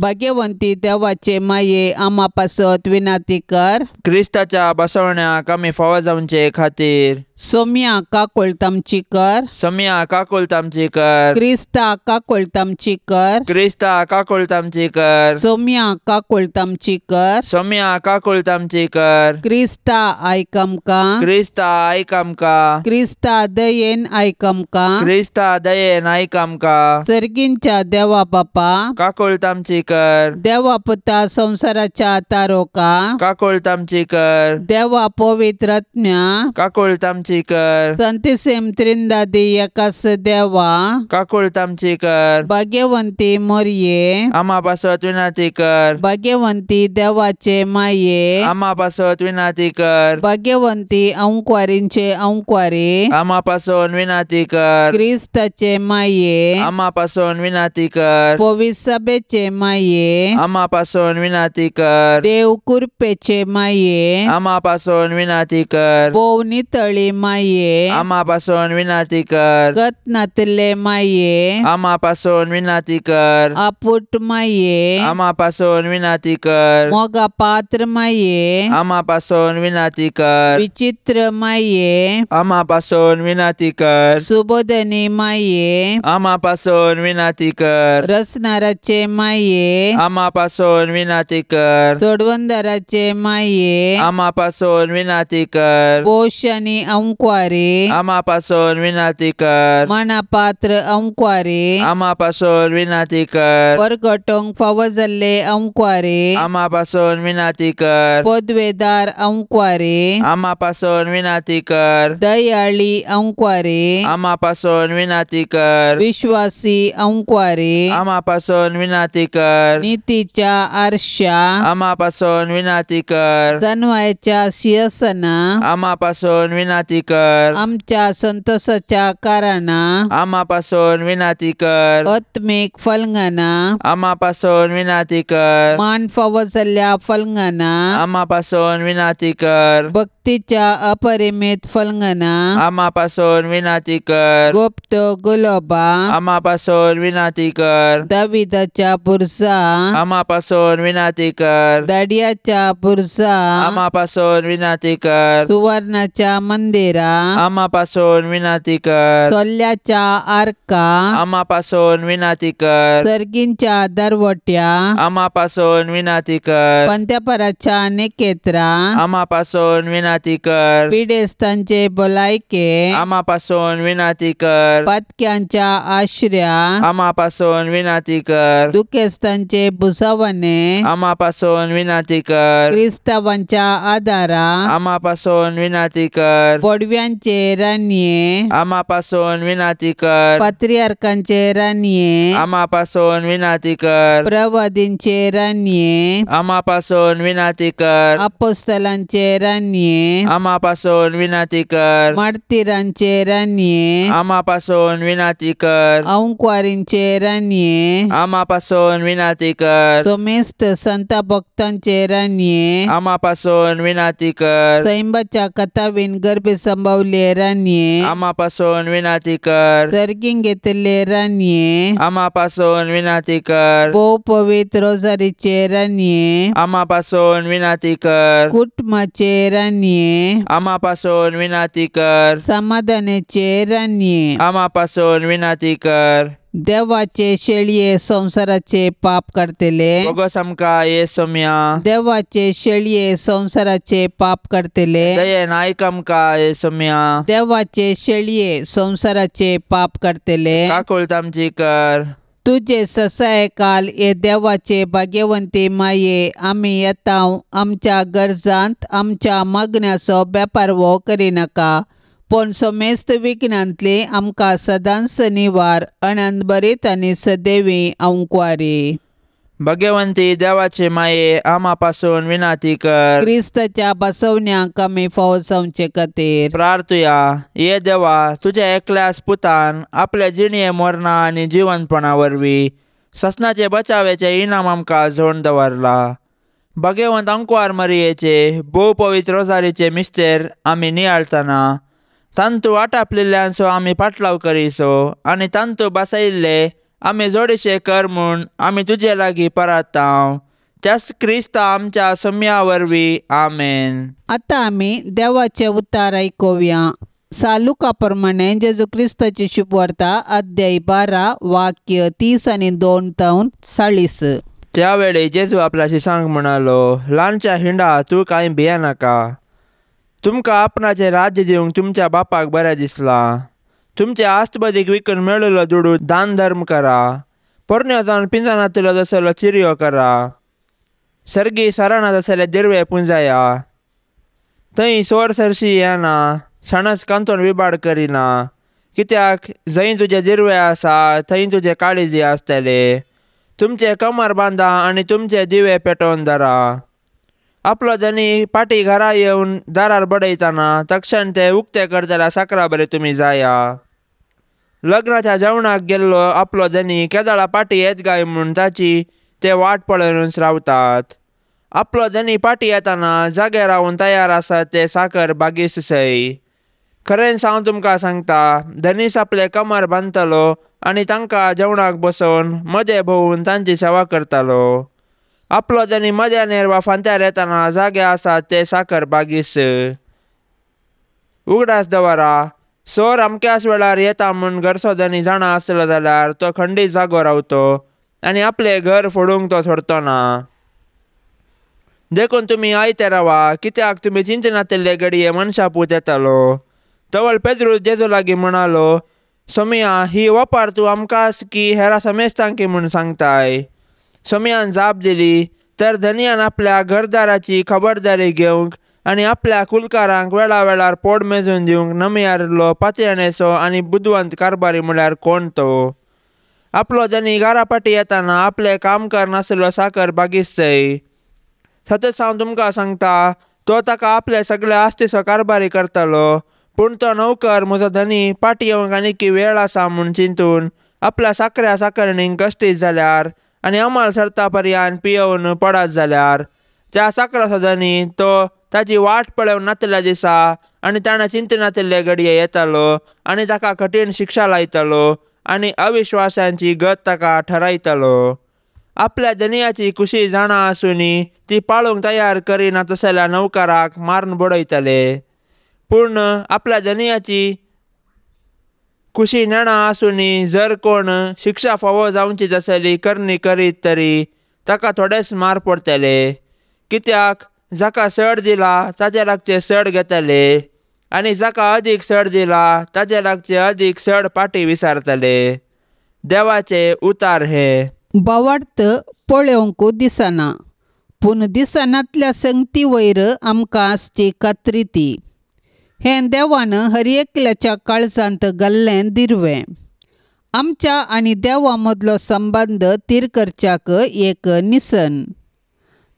भाग्यवंती देवाचे माये आमा पासत विनाती कर। क्रिस्ताच्या बसवण्याक आमी फावो जावचे खातीर सोम्या काकुळतामची कर। सोम्या काकुळतामची कर। क्रिस्ता काकुळतामची कर। क्रिस्ता काकुळतामची कर। सोम्या काकुळतामची कर। सोम्या काकुळतामची कर। क्रिस्ता आयक आमकां। क्रिस्ता आयक आमकां। क्रिस्ता दयेन आयक आमकां। क्रिस्ता दयेन आयक आमकां। सर्गींच्या देवा बापा काकुळतामची कर। देवा पुता संसाराच्या तारोका काकुळतामची कर। देवा पवित्र आत्म्या काकुळतामची कर। संतिसेम त्रिंदादी एकास देवा काकुळतामची कर। भाग्यवंती मोरये आमा पासत विनाती कर। भाग्यवंती देवाचे माये आमा पासत विनाती कर। भाग्यवंती अंकवारींचे अंकवारी आमा पासून विनाती कर। क्रिस्ताचे माये आमा पासून विनाती कर। पवित्र सभेचे माये आमा पासून विनाती कर। देव कृपेचे माये आमा पासून विनाती कर। भोव नितळी माये आमा पासून विनाती कर। गतनातले माये आमा पासून विनाती कर। आपुट माये आमा पासून विनाती कर। मोगा पात्र माये आमा पासून विनाती कर। विचित्र माये आमा पासून विनाती कर। सुबोधनी माये आमा पासून विनाती कर। रसनाराचे माये आमा पासून विनाती कर। सोडवंदराचे माये आमा पासून विनाती कर। पोषणी अंकवारी आमा पासून विनाती कर। मनापात्र अंकवारी आमा पासून विनाती कर। परगटोंक फावो जाल्ले अंकवारी आमा पासून विनाती कर। पदवेदार अंकवारी आमा पासून विनाती कर। दयाळी अंकवारी आमा पासून विनाती कर। विश्वासी अंकवारी आमा पासून विनाती कर। नीतीच्या आरशा आमा पासून विनाती कर। सनवायच्या शिरसना आमा पासून विनाती कर। आमच्या संतोषाच्या कारणा आमा पासून विनाती कर। आत्मिक फलंगना आमा पासून विनाती कर। मान फावो जाल्ल्या फलंगना आमा पासून विनाती कर। भक्तीच्या अपरिमित फलंगना आमा पासून विनाती कर। गुप्त गुलोबा आमा पासून विनाती कर। दाविदाच्या बुरसा आमा पासून विनाती कर। दाडियाच्या बुरसा आमा पासून विनाती कर। सुवर्णाच्या मंदिरा आमा पासून विनाती कर। सोल्याच्या आर्का आमा पासून विनाती कर। सर्गींच्या दरवट्या आमा पासून विनाती कर। पंत्यापराच्या निकेत्रा आमा पासून विनाती कर। पिडेस्तांचे भलायके आमा पासून विनाती कर। पातक्यांच्या आश्र्या आमा पासून विनाती कर। दुखेस्तांचे भुसावणे आमा पासून विनाती कर। क्रिस्तावांच्या आदारा आमा पासून विनाती कर। पडव्यांचे राणये आमा पासून विनाती कर। पात्रियार्कांचे राणये आमा पासून विनाती कर। प्रवादींचे राणये आमा पासून विनाती कर। अपोस्तलांचे राणये आमा पासून विनाती कर। मार्तीरांचे राणये आमा पासून विनाती कर। अंकवारींचे राणये आमा पासून विनाती कर। सोमेस्त संत भक्तांचे राणये आमा पासून विनाती कर। सैंबाच्या कथावीन गर्भे संभवले राणये आमा पासून विनाती कर। सर्गींग घेतले राणये आमा पासून विनाती कर। भोव पवित्र रोजारीचे राणये आमा पासून विनाती कर। कुटुंबाचे राणये आमा पासून विनाती कर। समाधानाचे राणये आमा पासून विनाती कर। देवाचे शेळये संसाराचे पाप करतले बोगस आमकां ये सोम्या। देवाचे शेळये संसाराचे पाप करतले दयेन आयक आमकां ये सोम्या। देवाचे शेळये संसाराचे पाप करतले काकुळतामची कर। तुझे ससाय काल हे देवाचे भाग्यवंती माये आमी येता आमच्या गरजांत आमच्या मागण्याचो बेपारवो करिनाका पूण समेस्त विघ्नांतली आमकां सदांच निवार अनंतभरीत आनी सदैवी अंकवारी। भगवंती देवाचे माये आमा पासून विनाती कर। क्रिस्ताच्या बसवण्याक आमी फावो जावचे खातीर प्रार्थुया। ये देवा, तुझ्या एकल्याच पुतान आपल्या जिणये मरणा आनी जिवनपणा वरवीं ससनाचे बचावेचे इनाम आमकां जोडून दवरला। भगवंत अंकवार मरियेचे भोव पवित्र रोजारीचे मिस्तेर आमी नियाळतना तांतू आटापलेल्यांचो आमी पाटलाव करीसो आनी तांतू बसयल्ले आमी जोडीशे कर म्हूण आमी तुजे लागीं परातांव त्याच क्रिस्ता आमच्या सम्या वरवीं आमेन. आतां आमी देवाचे उतार आयकुया. सालुका प्रमाणे जेजू क्रिस्ताची शुभवार्ता अध्याय 12 वाक्य 30 आनी 2 तावन 40. त्यावेळी जेजू आपल्या शिसांक म्हणालो, ल्हानच्या हिंडा तूं कांय भियेनाका. तुमकां आपणाचें राज्य दिवंक तुमच्या बापाक बरें दिसलां. तुमचे आस्तबदीक विकून मेळिल्लो दुडू दान धर्म करा. पोरण्यो जावन पिंजनातलो तसलो चिरयो करा. सर्गी सराणा तसले दिरवे पुंजाया. थंय सोर सरशी येना, सणस कांतोन विबाड करिना. कित्याक जंय तुजे दिरवे आसा थंय तुजे काळीजी आसतले. तुमचे कमर बांदा आनी तुमचे दिवे पेटोवन धरा. आपलो धनी पाटी घरा येवन दारार बडयतना तक्षण ते उक्ते करतल्या साकरा बरे तुमी जाया. लग्नाच्या जेवणाक गेल्लो आपलो धनी केदळा पाटी येत काय म्हूण ताची ते वाट पळोवनच रावतात. आपलो धनी पाटी येताना जागे रावन तयार आसा ते साकर बागीस सय. खरेंच हांव तुमकां सांगता, धनीस आपले कमर बांदतलो आनी तांकां जेवणाक बसोवन मदें भोंवून तांची सेवा करतालो. आपलो धनी मध्यानेर वा फांत्यार येताना जागे आसा ते साकर बागीस. उगडास दवरा, सोर अमक्याच वेळार येता म्हूण घरचो धनी जाणा आसलो जाल्यार तो खंडीत जागो रावतो आनी आपलें घर फोडूंक तो सोडतो ना. देखून तुमी आयते रावा, कित्याक तुमी चिंतनातिल्ले घडये मनशा पूत येतालो. तवळ पेद्रू जेजू लागीं म्हणालो, सोमिया ही वपार तूं आमकांच की हेरा समेस्तांकी म्हूण सांगताय? सोमियान जाप दिली, तर धनयान आपल्या घरदाराची खबरदारी घेवंक आनी आपल्या कुलकारांक वेळा वेळार पोड मेजून दिवंक नमयारिल्लो पातयेणेचो आनी बुदवंत कारभारी म्हळ्यार कोण तो? आपलो धनी घरा पाटी येताना आपलें काम करनासलो साकर बागीस सय. सतत हांव तुमकां सांगता, तो ताका आपले सगळे आस्तीचो कारभारी करतलो. पूण तो नौकर म्हजो धनी पाटी येवंक आनीक वेळ आसा म्हूण चिंतून आपल्या साकऱ्या साकरणींक कश्टीत जाल्यार आनी अमाल सरता पर्यान पियोवन पडत जाल्यार त्या साकराचो धनी तो ताची वाट पळोवन नातल्या दिसा आनी ताणें चिंतनातिल्ले घडये येतालो आनी ताका कठीण शिक्षा लायतलो आनी अविश्वासांची गत ताका ठरायतलो. आपल्या धनयाची खुशी जाणा आसूनी ती पाळूंक तयार करिना तसल्या नौकराक मारून बडयतले. पूण आपल्या धनयाची खुशी नेणा आसूनी जर कोण शिक्षा फावो जावची तसली करणी करीत तरी ताका थोडेच मार पडटले. कित्याक जाका सड दिला ताजे लागचे सड घेतले आनी जाका अदीक सड दिला ताजे लागचे अदीक सड पाटी विसारतले. देवाचे उतार हे. बावार्थ पळोवंक दिसना, पूण दिसनातल्या संगती वयर आमकां आसची खात्री ती. हें देवान हर एकल्याच्या काळजांत घाल्लें दिरवें. आमच्या आनी देवा मदलो संबंद तीर करच्याक एक निसन.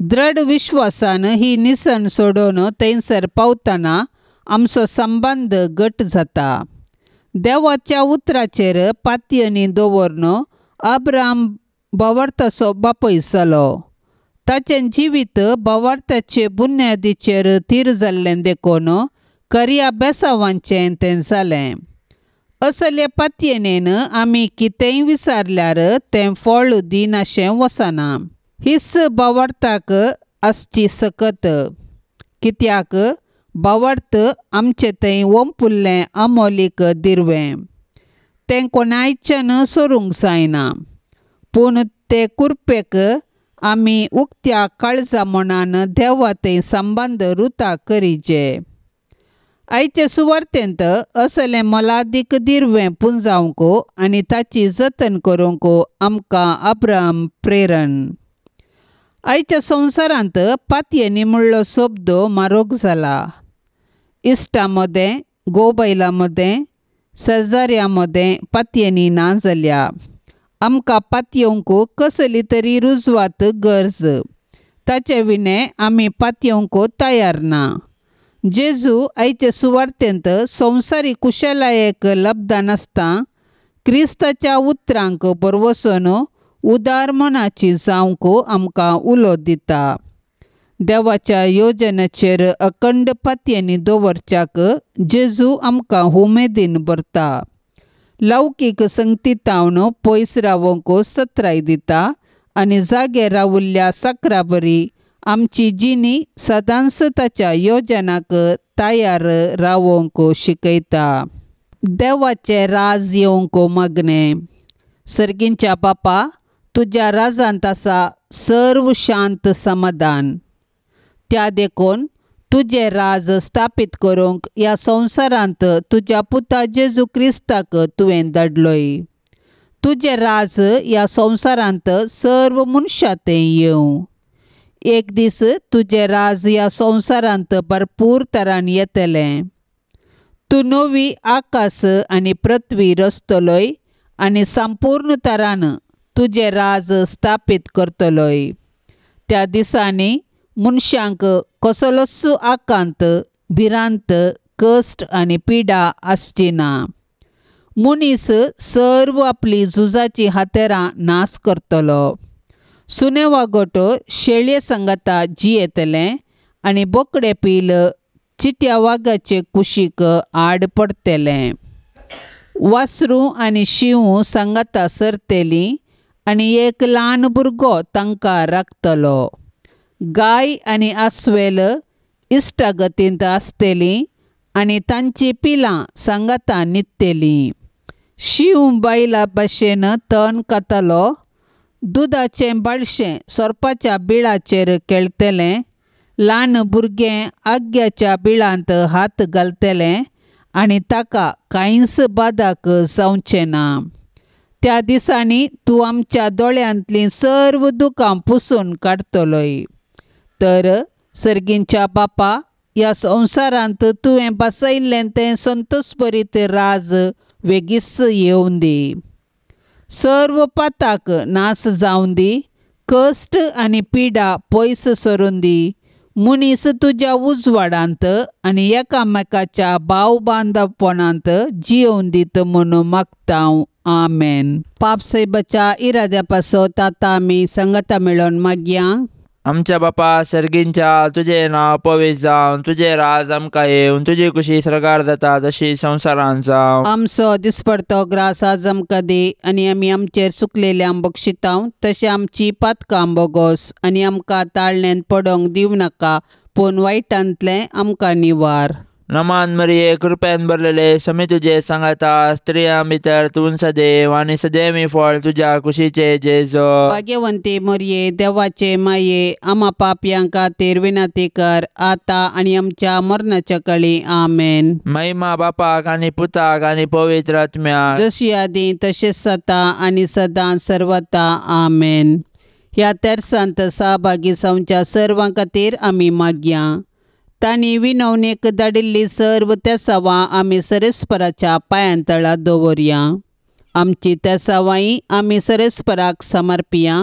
दृढ विश्वासान ही निसन सोडून थंयसर पावतना आमचो संबंद घट जाता. देवाच्या उतराचेर पातयेनी दवरून अब्राम भावार्थाचो बापूय जालो. ताचें जिवीत भावार्थाचे बुन्यादीचेर थीर जाल्लें देखून खऱ्या बेसावांचें तें जालें. असले पातयेनेन आमी कितेंय विचारल्यार तें फळ दिनाशें वचना. हीच भावार्थाक आसची सकत. कित्याक भावार्थ आमचे थंय ओंपुल्लें अमोलीक दिरवें. तें कोणायच्यान सोरूंक जायना, पूण ते कुरपेक आमी उक्त्या काळजा मनान देवा थंय संबंद रुता करीजे. आयचे सुवार्तेंत असलें मोलादीक दिरवें पुंजावंक आनी ताची जतन करूंक आमकां अब्राम प्रेरण. आयच्या संवसारांत पातयेनी म्हणलो शब्द म्हारग जाला. इश्टा मदें, गोबैला मदें, शेजाऱ्या मदें पातयेनी ना जाल्या. आमकां पातयेवंक कसली तरी रुजवात गरज. ताचे विणें आमी पातयेवंक तयार ना. जेजू आयचे सुवार्तेंत संवसारी कुशलायेक लब्दानासतना क्रिस्ताच्या उतरांक भरवसून उदार मनाची जावंक आमकां उलो दिता. देवाच्या योजनेचेर अखंड पातयेंनी दवरच्याक जेजू आमकां उमेदीन भरता. लौकीक संगतीतावन पयस रावंक सत्राय दिता आनी जागे रावल्ल्या साकरा बरी आमची जिणी सदांच ताच्या योजनाक तयार रावंक शिकयता. देवाचें राज येवंक मागणें. सर्गींच्या बापा, तुज्या राजांत आसा सर्व शांत समाधान. त्या देखून तुजें राज स्थापीत करूंक ह्या संवसारांत तुज्या पुता जेजू क्रिस्ताक तुवें धाडलोय. तुजें राज ह्या संवसारांत सर्व मनशां तें येवं. एक दीस तुजें राज ह्या संवसारांत भरपूर तरान येतलें. तूं नवी आकाश आनी पृथ्वी रचतलोय आनी संपूर्ण तरान तुजें राज स्थापीत करतलोय. त्या दिसांनी मनशांक कसलोच आकांत, भिरांत, कश्ट आनी पिडा आसची ना. मनीस सर्व आपली झुजाची हातेरां नाश करतलो. सुने वागोट शेळये सांगाता जियेतलें आनी बोकडे पील चिट्या वागाचे कुशीक आड पडटलें. वासरूं आनी शींव सांगाता सरतलीं आनी एक ल्हान भुरगो तांकां राखतलो. गाय आनी आस्वेल इश्टागतींत आसतलीं आनी तांचीं पिलां सांगाता न्हिदतलीं. शींव बायलां भाशेन तण खातलो. दुदाचें बाळशें सोरपाच्या बिळाचेर खेळटलें. ल्हान भुरगें आग्याच्या बिळांत हात घालतलें आनी ताका कांयच बादाक जावचें ना. त्या दिसांनी तूं आमच्या दोळ्यांतलीं सर्व दुकां पुसून काडटलोय. तर सर्गींच्या बापा, ह्या संवसारांत तुवें बसयल्लें तें संतोषभरीत राज वेगीच येवं दी. सर्व पाताक नाश जावं दी. कश्ट आनी पिडा पयस सरून दी. मनीस तुज्या उजवाडांत आनी एकामेकाच्या भाव बांदवपणांत जियोवन दीत म्हणून मागता हांव. आमेन. पाप सायबाच्या इराद्या पासत आतां आमी सांगाता मेळोवन मागया. आमच्या बापा सर्गींच्या, तुजें नांव पवित्र जावं, तुजें राज आमकां येवं, तुजी खुशी सर्गार जाता तशी संवसारांत जावं. आमचो दिसपडतो ग्रास आज आमकां दी आनी आमी आमचेर चुकलेल्यांक बक्षितांव तशें आमची पातकां बोगोस आनी आमकां ताळण्यांत पडोंक दिवं नाका, पूण वायटांतलें आमकां निवार. नमान मरिये, कृपेन भरलेले, समी तुजे सांगाता, स्त्रियां भितर तूं सदैव आनी सदैवी फळ तुज्या कुशीचे जेजो. भाग्यवंती मरिये, देवाचे माये, आमा पापयां खातीर विनंती कर आतां आनी आमच्या मरणाच्या कळी. आमेन. महिमा बापाक आनी पुताक आनी पवित्र आत्म्याक, जशी आदी तशेंच आतां आनी सदां सर्वता. आमेन. ह्या तेर्सांत सहभागी जावच्या सर्वां खातीर आमी मागया. तांणी विनवणेक धाडिल्ली सर्व तेसावां आमी सरेस्पराच्या पांयांतळा दवरया. आमची तेसावांय आमी सरेस्पराक समर्पिया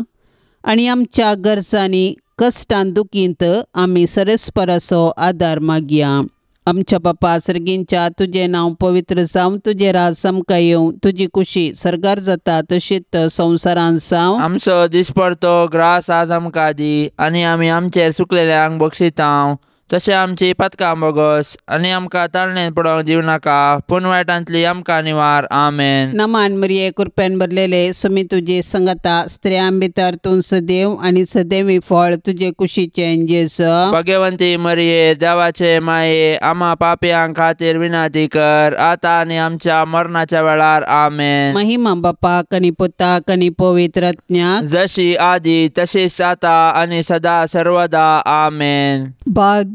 आनी आमच्या गरजांनी कश्टान दुखींत आमी सरेस्पराचो आदार मागया. आमच्या बापा सर्गींच्या, तुजें नांव पवित्र जावं, तुजें राज आमकां येवं, तुजी खुशी सर्गार जाता तशीच संवसारांत जावं. आमचो दिसपडतो ग्रास आज आमकां दी आनी आमी आमचेर चुकलेल्यांक बक्षितांव तशें आमची पातकां बोगस आनी आमकां ताळणेन पडोवंक दिवं नाका, पूण वायटांतली आमकां निवार. आमेन. नमान मरिये, कृपेन भरलेले, सुमी तुजे संगता, स्त्रियां भितर तूं सदैव आनी सदैवी फळ तुजे कुशीचें जेजू. भाग्यवंती मरिये, देवाचे माये, आमा पापयां खातीर विनंती कर आतां आनी आमच्या मरणाच्या वेळार. आमेन. महिमा बापाक आनी पुताक आनी पवित्र आत्म्याक, जशी आदी तशीच आतां आनी सदा सर्वदा. आमेन.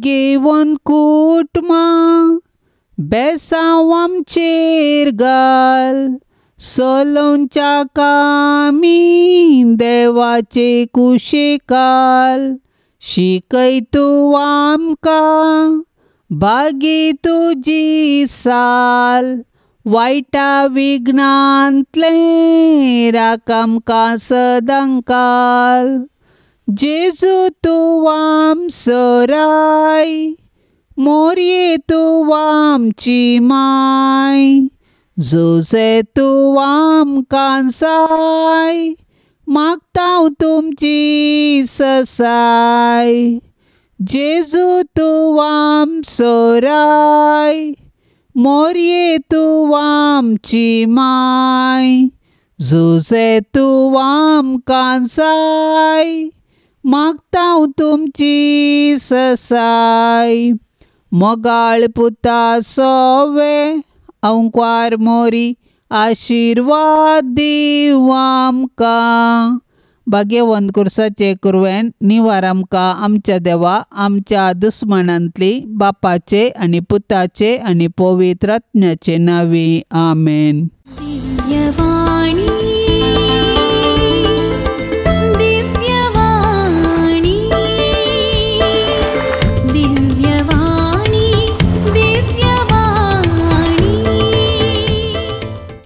भाग्यवंत कुटुंबां बेसांव आमचेर घाल, सलोवच्या कामी देवाचे कुशेकाल, शिकय तूं आमकां भागी तुजी साल, वायटा विघ्नांतलें राख आमकां सदांकाल. जेजू तूं आमचो राय, मोरये तूं आमची माय, जुजे तूं आमकां जाय, मागता तुमची ससाय. जेजू तूं आमचो राय, मोरये तूं आमची माय, जुजे तूं आमकां जाय, मागता तुमची ससाय. मोगाळ पुता सोवे अंकवार मोरी, आशिर्वाद दीव आमकां. भाग्यवंत कुर्साचे कुरवेन निवार आमकां आमच्या देवा आमच्या दुस्मानांतली, बापाचे आनी पुताचे आनी पवित्र आत्म्याचे नांवी. आमेन. दिव्यवाणी.